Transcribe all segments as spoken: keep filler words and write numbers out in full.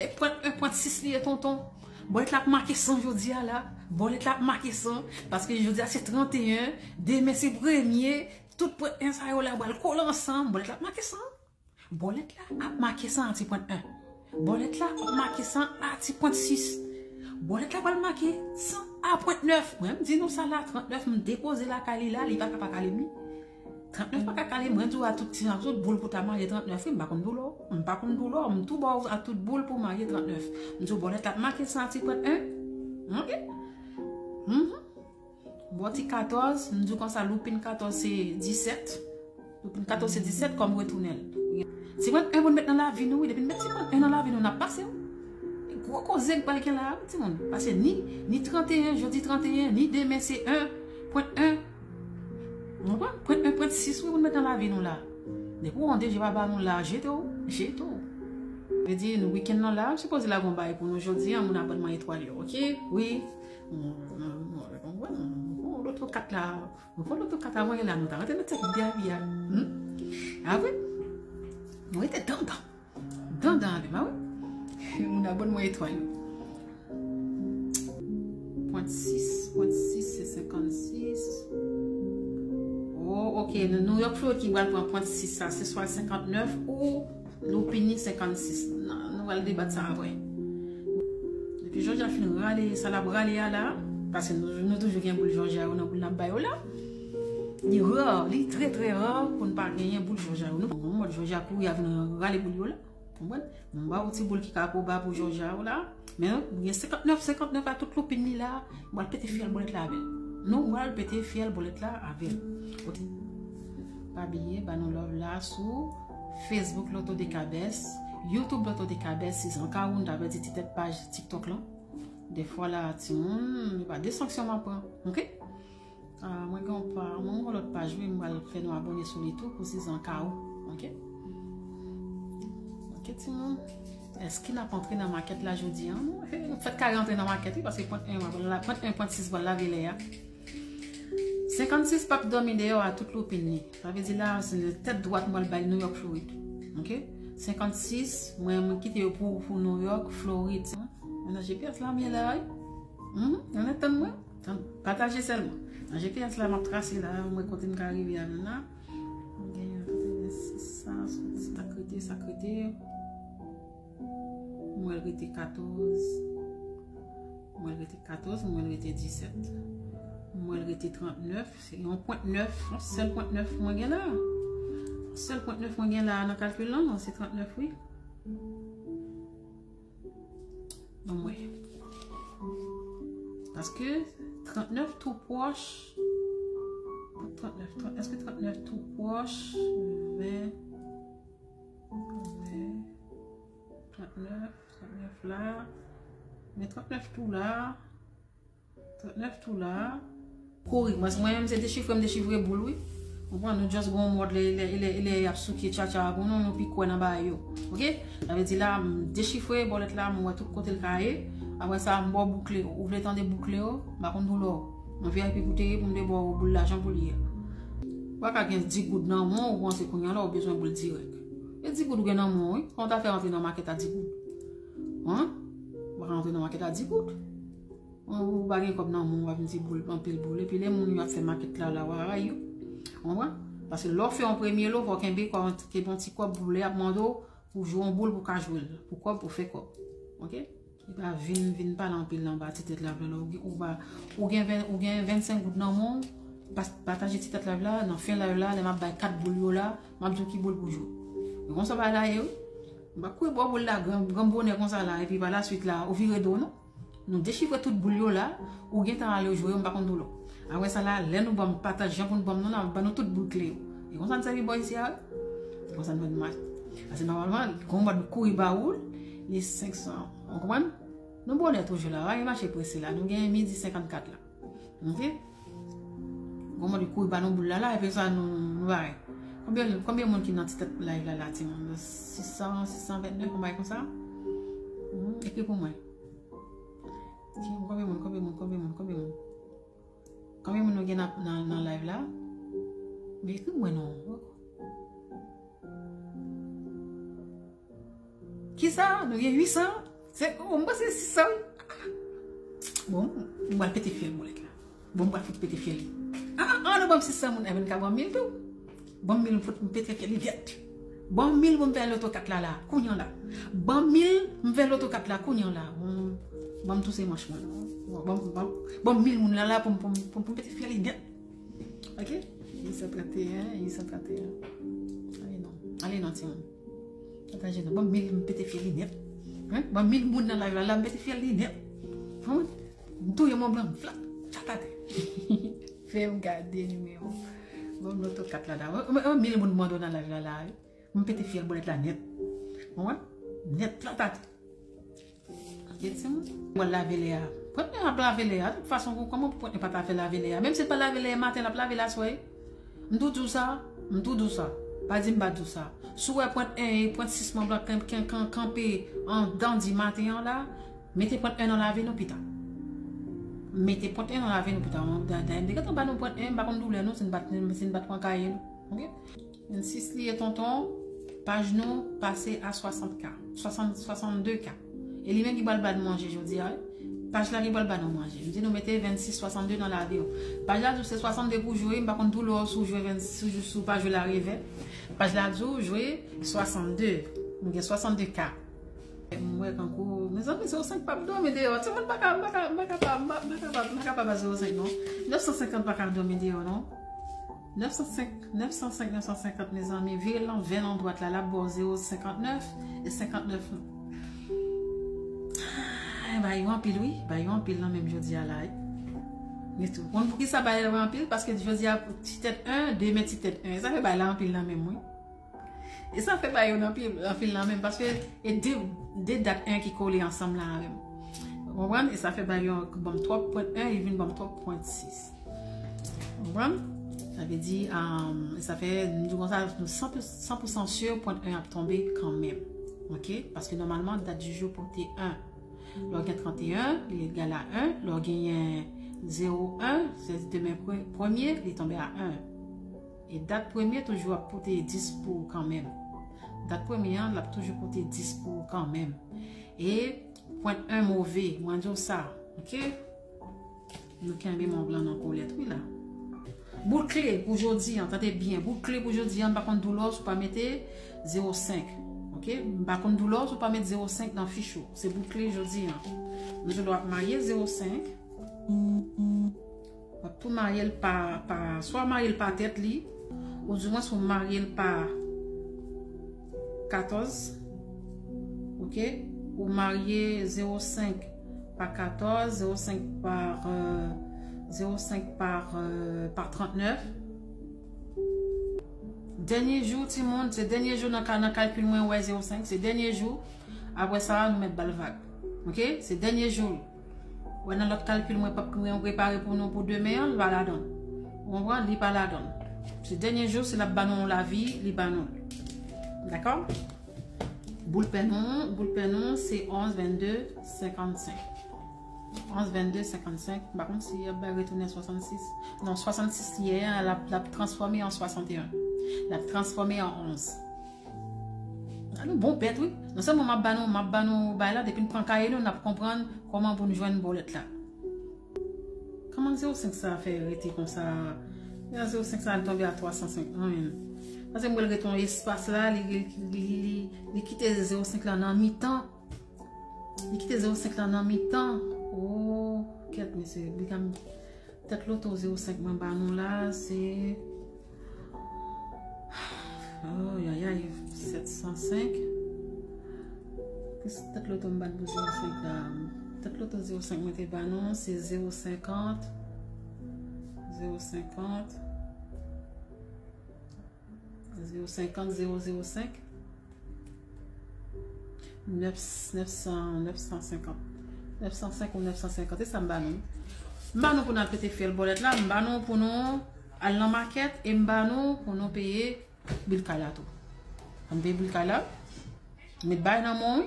E pwent en, pwent sis li ye, tonton. Bòlèt la ap make san jodi a la. Bòlèt la ap make san. Paske jodi a se trannteyen, demen se premye. Tout pwent en sa yo la pral kole ansanm. Bòlèt la ap make san. Bòlèt la ap make san a ti pwent en. Bòlèt la ap make san a ti pwent sis. Bòlèt la pral make san a pwent nèf. Mwen, m di nou sa la, trannèf, m depoze lakay li la, li pa ka pa kale m li. Trannèf pa ka kale, mwen di w a tout ti, a tout boul pou ta marye trannèf, wi, m pa konn doulè w. M pa konn doulè w, m tou ba w a tout boul pou w marye trannèf. M di w bòlèt la ap make san a ti pwent en. Ok? Mhm. Bò ti katòz, m di w konsa, loupin katòz se disèt. Loupin katòz se disèt kòm retounen l. Ti pwent en pou n met nan lavi nou, wi. Depi n met ti pwent en nan lavi nou, n ap pase, wi. Gwo koze k pral gen la, wi, timoun. Pase ni, ni trannteyen, jodi trannteyen, ni demen se en pwent en. Ou konprann? Pwent en, pwent sis, wi, pou n met nan lavi nou la. Depi w an deje pa ba nou la, jete w, jete w. Vle di, nou wikenn nan la, m sipoze lage yon bagay pou nou jodi a, moun abònman etwal yo, ok? Wi. Yon loto kat la, yon loto kat la, mwen la, nou ta rantre nan tèt byabi a. Hmm? Apre, nou rete dandan. Dandan avè m, a wi. Moun abònman etwal yo. Pwent sis, pwent sis, se senkannsis. Oh, ok. Nou, New York Flow ki pral pran pwent sis sa, se swa senkannèf ou loupin li senkannsis. Nan, nou pral debat sa apre. Depi Jòj a fin rale sa l ap rale a la, paske nou, nou toujou gen boul Jòj a yo nan boul n ap ba yo la. Li ra, li trè, trè ra pou n pa genyen boul Jòj a yo. Nou, mòd Jòj a kouri a vin rale boul yo la. Konprann? M ba ou ti boul ki ka pou ba pou Jòj a yo la. Men, gen senkannèf, senkannèf a tout loupin li la. M pral pete fyèl bòlèt la avè l. Nou pral pete fyèl bòlèt la avè l. Ok. Pa bliye, ba nou love la sou Facebook Loto Dekabès, YouTube Loto Dekabès, Sizan Kawoun, ta vle di ti tèt paj TikTok lan. Dèfwa la, timoun, e pa de sanksyon m ap pran. Ok? Ah, mwen gen yon pa, mwen gen yon lòt paj, wi, m pral fè nou abòne sou li tou pou Sizan Kawoun. Ok? Ok, timoun. Èske n ap antre nan makèt la jodi a? Nou, eh, nou fèk kare antre nan makèt, wi, paske pwent en, pwent en, pwent sis pral lave lè a. Senkannsis p ap dòmi deyò a tout loupin li. Sa vle di la, se tèt dwat mwen l bay New York, Florid. Ok? Senkannsis, mwen, mwen kite yo pou, pou New York, Florid. Nan G P S la, m ye la, wi. Mhm, ann tann mwen. Tann, pataje sèlman. Nan G P S la, m ap trase la, mwen kote m ka rive a menm la. M gen katrevensis sa, sa k rete, sa k rete. Mwen rete katòz. Mwen rete katòz, mwen rete disèt. Mwen rete trannèf, se yon pwent nèf, yon sèl pwent nèf mwen gen la. Yon sèl pwent nèf mwen gen la nan kalkil lan, non, se trannèf, wi. Ban m wè. Paske trannèf tou pwòch. Trannèf, trant, èske trannèf tou pwòch? Ven, ven, trannèf, trannèf la. Men trannèf tou la. Trannèf tou la. Kouri. Mwen, mwen menm se dechifre, m dechifre boul, wi. Ou konprann, nou just gon mòd lè, lè, lè, lè y ap souke tchatcha pou nou, nou pi kwè nan bagay yo. Ok? Sa vle di la, m dechifre bòlèt la, m wè tout kote l ka ye. Apre sa, m ba w boukle yo. Ou vle tande boukle yo? M pa konn doulè w. Nan V I P pou te ye, pou m te ba w boul la jan pou l ye. Ou pa ka gen di goud nan men w, ou panse kounye a la, ou bezwen boul dirèk. E di goud ou gen nan men w, wi. Kòman w ta fè rantre nan makèt a di goud? Hein? Ou pa ka rantre nan makèt a di goud. Ou pa gen kòb nan men w, w ap vin di boul, anpil boul. Epi lè moun yo ap fè makèt la, la, w a rayi yo. Ou konprann? Paske lè w fè yon premye lo, fò w kenbe kò, kenbe yon ti kòb pou lè y ap mande w pou jwe yon boul pou w ka jwe l. Pou kòb, pou fè kòb. Ok? Epa vin, vin pale anpil nan ba ti tèt la, la, ou gen, ou pa, ou gen ven, ou gen vennsenk goud nan men w, pa, pataje ti tèt la, la, nan fen live la, lè m ap bay kat boul yo la, m ap di w ki boul pou jwe. E konsa bagay la ye, wi. M pa kouri ba w boul la gran, gran bonè konsa la, epi pa la swit la, ou vire do, non. Nou dechifre tout boul yo la, ou gentan ale jwe yo, m pa konn doulè w. Apre sa la, lè nou ban m pataj jan pou nou ban m nan, n ap ban nou tout boul kle yo. E konsa n sèvi bò isi a, wi. E konsa n fè n mache. Paske nòmalman, gon mòd kouri ba ou, li senk san. Ou konprann? Nou bonè toujou la, pa gen mache prese la. Nou gen midi senkannkat la. Ok? Gon mòd kouri ba nou boul la, la, epi sa nou, nou bare. Konbyen, konbyen moun ki nan ti tèt live la, la, timoun? Sis san, sis san vennèf, yon bagay konsa? Mhm, ekri pou mwen. Konbyen moun, konbyen moun, konbyen moun, konbyen moun? Konbyen moun nou gen nan, nan, nan live la? Men ekri mwen non. Kisa? Nou gen uit san? Se, oh, m panse sis san, wi. Bon, m pral pete fyèl bòlèt la. Bon, m pral fout pete fyèl li. Ah, ah, ah, nou ban m sis san moun, ebyen, ka ban m mil tou. Ban m mil, m fout m pete fyèl li nèt. Ban m mil pou m fè loto kat la, la, kounye a la. Ban m mil, m fè loto kat la, kounye a la. Bon, ban m touse manch mwen. Bon, ban, ban, ban m mil moun la, la, pou m, pou m, pou m, pou m pete fyèl li nèt. Ok? Uit san trannteyen, uit san trannteyen. Ale non. Ale non, timoun. Pataje non. Ban m mil, m pete fyèl li nèt. Hein? Ban m mil moun nan live la, la, m pete fyèl li nèt. Konprann? M touye Mont Blanc, m flat. Chat atè. Fè m gade nimewo. Ban m loto kat la, la. Mwen, mwen, mil moun mande w nan live la, la, wi. M pete fyèl bòlèt la nèt. Konprann? Nèt, flat atè. Gade timoun. Mwen lave lè a. Pwent en ap lave lè a. Tout fason, kòman pwent en pa ta fè lave lè a? Menm si l pa lave lè maten, l ap lave l aswè. M tou di w sa. M tou di w sa. Pa di m pa di w sa. Si w wè pwent en e pwent sis Mont Blanc kan, kan, kan, kanpe an dandi maten an la, mete pwent en nan lave nou pita. Mete pwent en nan lave nou pita. Da, da, m te gentan ba nou pwent en, m pa konn doulè nou, si n pa t, si n pa t pran kaye nou. Ok? Vennsis li ye tonton, paj nou pase a swasant K, swasant, swasannde K. E li menm ki pral ba nou manje jodi a, wi. Paj la ki pral ba nou manje. M di nou mete vennsis swasannde nan lave w. Paj la di w se swasannde pou jwe, m pa konn tou lè w si w jwe vennsis, si w, si w pa jwe larevè. Paj la di w jwe swasannde. Nou gen swasannde K. M wè kankou, mezanmi, zewo senk p ap dòmi deyò. Timoun pa ka, pa ka, pa ka, pa, pa, pa ka, pa, pa ka pa zewo senk non. Nèf san senkant pa ka dòmi deyò non. Nèf san senk, nèf san senk, nèf san senkant, mezanmi, vire l anvè nan dwat la, l ap ba w zewo senkantnèf e senkantnèf. Ay, ba yo anpil, wi. Ba yo anpil nan menm jodi a la, wi. Men tou. Konn poukisa ba yo anpil? Paske jodi a ti tèt en, demen ti tèt en. Sa fè ba la anpil nan menm, wi. E sa fè ba yo anpil, anpil nan menm, paske e de, de dat en ki kole ansanm la avè m. Ou konprann? E sa fè ba yo ban m twòp pwent en, li vin ban m twòp pwent sis. Ou konprann? Sa vle di, um, e sa fè, m di konsa, nou san pou san sur pwent en ap tonbe kanmenm. Ok? Paske nòmalman, dat di jou pou te en. Lè w gen trannteyen, li egal a en. Lè w genyen zewo en, se demen pre-, premye, li tonbe a en. E dat premye toujou ap pote dis pou ou kanmenm. Dat premye an, l ap toujou pote dis pou ou kanmenm. E pwent en move, mwen di w sa, ok? Nou kenbe Mont Blanc nan kolèt, wi, la. Bout kle pou jodi an, tande byen. Bout kle pou jodi an, m pa konn doulè w si w pa mete zewo senk. Ok? M pa konn doulè w si w pa met zewo senk nan fich ou. Se bout kle jodi an. Nou jodi w ap maye zewo senk. W ap tou maye l pa, pa, swa maye l pa tèt li, oudimwens ou maye l pa katòz. Ok? Ou marye zewo senk pa katòz, zewo senk pa, euh, zewo senk pa, euh, pa trannèf. Dènye jou, timoun, se dènye jou nan ka-, nan kalkil mwen, wè zewo senk, se dènye jou. Apre sa, nou mèt ba l vag. Ok? Se dènye jou. Wè nan lòt kalkil mwen p ap, mwen prepare pou nou pou demen an, li pa ladan l. Ou konprann? Li pa ladan l. Se dènye jou, si l ap ba nou lavi, li ba nou l. Dakò? Boul pè nou, boul pè nou, se onz, vennde, senkannsenk. Onz, vennde, senkannsenk. M pa konn si y ap bay retounen swasannsis. Non, swasannsis li ye a, l ap, l ap transfòme an swasanteyen. L ap transfòme an onz. A nou bon bèt, wi. Non sèlman m ap ba nou, m ap ba nou bay la, depi n pran kaye nou, n ap konprann kòman pou n jwenn bòlèt la. Kòman zewo senk sa a fè rete konsa? Zewo senk sa a, li tonbe a twa san senk, non, men. Paske m wè l rete yon espas la, li, li, li, li, li kite zewo senk la nan mitan. Li kite zewo senk la nan mitan. Oh, kèt, mesye, li ka m-, tèt loto zewo senk mwen ba nou la, se, oh, ayayay, sèt san senk. Kis tèt loto m bat pou zewo senk la? Tèt loto zewo senk mwen te ba nou, se zewo senkant. Zewo senkant. Zewo senkant, zewo zewo senk. Nèf, nèf san, nèf san senkant. Nèf san senk ou nèf san senkant, e sa m ba nou. M ba nou pou n al pete fyèl bòlèt la, m ba nou pou nou al nan makèt, e m ba nou pou nou peye bil kay la tou. Ann peye bil kay la. Met bay nan men w, wi.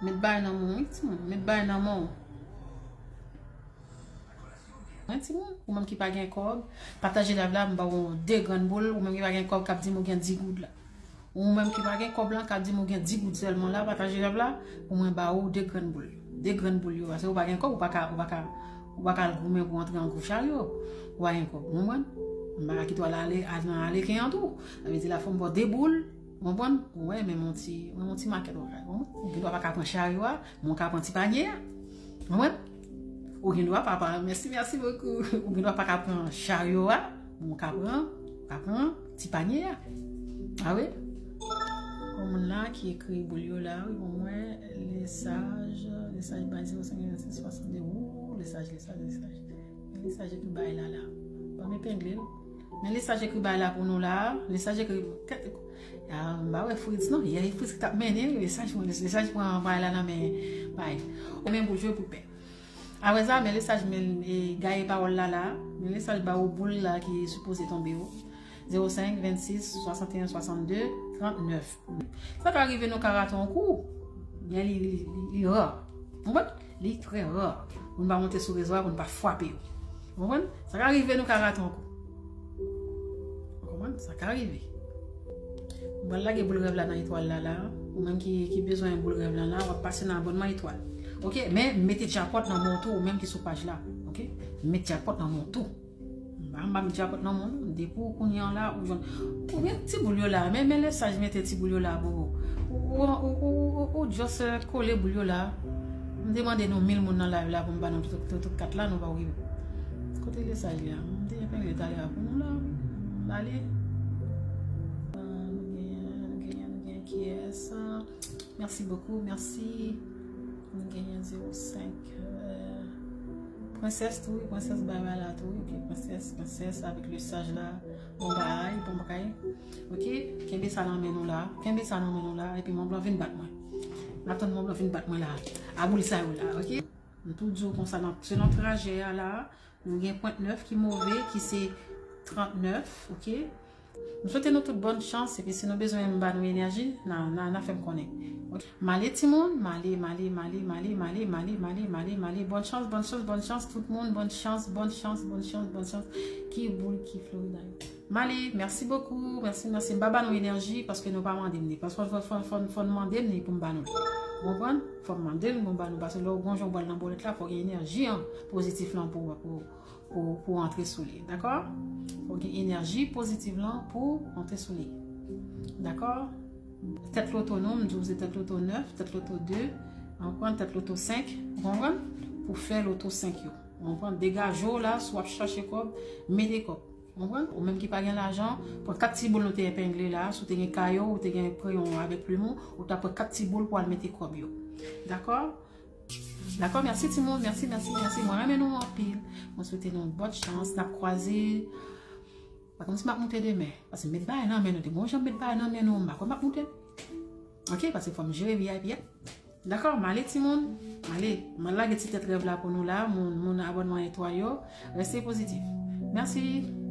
Met bay nan men w, wi, timoun. Met bay nan men w. Wi, timoun. Ou menm ki pa gen kòb, pataje live la, m ba w de grenn boul. Ou menm ki pa gen kòb, k ap di m ou gen dis goud la. Ou menm ki pa gen kòb lan, ka di m ou gen dis goud sèlman la, pataje rèv la, pou mwen ba ou de grenn boul. De grenn boul yo, paske ou pa gen kòb, ou pa ka, ou pa ka, ou pa ka al goumen pou antre nan gwo charyo. Ou pa gen kòb, ou konprann? M pa ka kite w al ale, al nan ale ken an tou. Sa vle di la fò m ba w de boul, ou konprann? Ou wè, men yon ti, men yon ti makèt ou ka, ou konprann? Ou gen dwa pa ka pran charyo a, men ou ka pran ti panye a. Ou konprann? Ou gen dwa pa, pa, mèsi, mèsi bokou. Ou gen dwa pa ka pran charyo a, men ou ka pran, ou ka pran ti panye a. A wi? Yon moun la ki ekri boul yo la, wi, bon, mwen, lesaj, lesaj bay zewo senk venn sis swasannde, ou, lesaj, lesaj, lesaj. Lesaj ekri bay la, la. Ban m epengle l. Men lesaj ekri bay la pou nou la, lesaj ekri, ah, m pa wè Fritz non, yè Fritz ki t ap mennen, lesaj, lesaj pran bay la nan men, bay. Ou men boul jwe pou pè. Apre sa, men lesaj men e gaye pawòl la la, men lesaj ba ou boul la ki sipoze tonbe ou. Zewo senk, vennsis, swasanteyen, swasannde, trannèf. Sa ka rive nou ka rate yon kou, men li, li, li, li ra. Ou konprann? Li trè ra. Pou n pa monte sou rezo a, pou n pa frape yo. Ou konprann? Sa ka rive nou ka rate yon kou. Ou konprann? Sa ka rive. M pral lage boul rèv la nan etwal la la. Ou menm ki, ki bezwen boul rèv la la, w ap pase nan abònman etwal. Oke? Men mete djapòt nan men w tou, ou menm ki sou paj la. Oke? Met djapòt nan men w tou. M pa, m pa met djapòt nan men w non. Depi w kounye an la, ou jwenn. Ou gen ti boul yo la. Men, men lesaj mete ti boul yo la pou ou. Ou, ou, ou, ou, ou, ou just, eh, kole boul yo la. M te mande nou mil moun nan live la pou m ba nou tout, tout, tout kat la, nou pa rive. Kote lesaj li a? M te epengle talè a pou nou la. L ale. Ah, nou genyen, nou genyen, nou genyen kiyès? Merci beaucoup, merci. Nou genyen zewo senk, euh, Prensès tou, wi, Prensès bay bay la tou, wi, ok, Prensès, Prensès avèk lesaj la, bon bagay, bon bagay, ok, kenbe sa nan men nou la, kenbe sa nan men nou la, epi Mont Blanc vin bat mwen. N ap tann Mont Blanc vin bat mwen la, a boul sa yo la, ok. M tou di w konsa, nan, selon trajè a la, nou gen pwent nèf ki move, ki se trannèf, ok. M swete nou tout bòn chans, epi si nou bezwen m ba nou enèji, na, na, na fè m konnen. Ok? M ale timoun, m ale, m ale, m ale, m ale, m ale, m ale, m ale, m ale, m ale. Bòn chans, bòn chans, bòn chans, tout moun, bòn chans, bòn chans, bòn chans, bòn chans. Ki boul, ki Florida yo. M ale, mèsi bokou, mèsi, mèsi. M pa ba nou enèji, paske nou pa mande m li. Paske fò, fò, fò, fò, fò n mande m li pou m ba nou li. Ou konprann? Fò m mande l pou m ba nou, paske lè w gon jan w pral nan bòlèt la, fò w gen enèji an, pozitif lan pou, pou, pou, pou antre sou li, dakò? Fò gen enèji pozitiv lan pou antre sou li. Dakò? Tèt loto nou, m di w se tèt loto nèf, tèt loto de, ou konprann, tèt loto senk, ou konprann? Pou fè loto senk yo. Ou konprann? Degaje w la, si w ap chache kòb, mete kòb. Ou konprann? Ou menm ki pa gen lajan, pran kat ti boul nou te epengle la, si w te gen kayo, ou te gen kreyon avèk plim ou, ou ta pran kat ti boul pou al mete kòb yo. Dakò? Dakò, mèsi timoun, mèsi, mèsi, mèsi. Mwen renmen nou anpil. Mwen swete nou bòn chans, n ap kwaze. Pa kòmsi m ap moute demen, paske m met bagay nan men nou, te gon jan m met bagay nan men nou, m pa kwè m ap moute. Ok, paske fò m jere V I P a. Dakò, m ale timoun, m ale. Mwen lage ti tèt rèv la pou nou la, moun, moun abònman etwal yo. Reste pozitif. Mèsi.